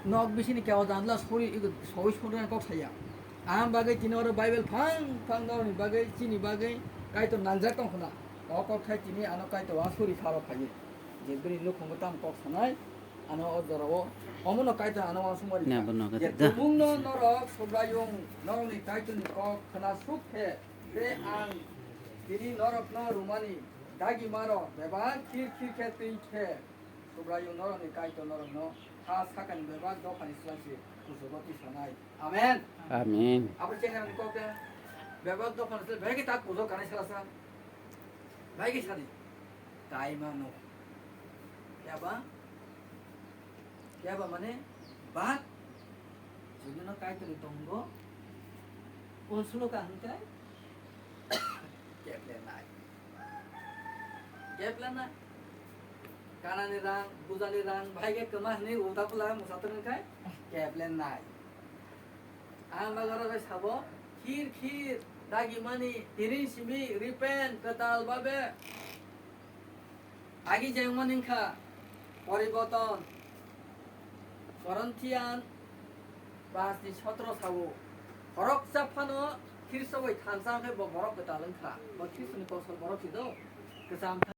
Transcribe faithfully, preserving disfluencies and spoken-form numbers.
Nok bisini kebo jandla sori, soi sori kok saya. Ang bagwi tini oro Bible phang phang norokni bagwi, chini bagwi Kaitor nangjak tong khna. O kok thai tini ano Kaitor wa sori saro phaiwi. Je bini nukhungo tam kok sanai, ano o jorao, omono Kaitor ano wa sumari. Ne, bono khe Je da. Tumungno norok Subraiyung, norokni Kaitorni kok khna suk khe, tei ang tini norokno rwmani dagimaro bebak khir khir khe twi khe, Subraiyung norokni Kaitor norokno ha sakani bebak dophani slai se kuchugo tisanai. Amen. Amen. Abo chengrani kok de bebak dophani slai bai khe tak kuchuk kanai sala sa. Bai khe sadi. Tai mano. Yaba? Yaba mane bak. Jodi no Kaitor ni tongo. Onsulo ka hwnkai? Keplenai. Keplenai. Kanani rang, bujani rang, bai khe kwma hwnwi ulta pula mwsa tongwng khai? Keplenai. Ang bagwi oro bai sabo, khir khir, dagimani, tini simi, repent, kwtal babe. Agi jengmani wngkha poriboton. Korintian paanch ni sotro sao, khoroksa phano Khristo bai thansa khe bo borok kwtal wngkha. Bo Khristoni kosol borok si do, kwcham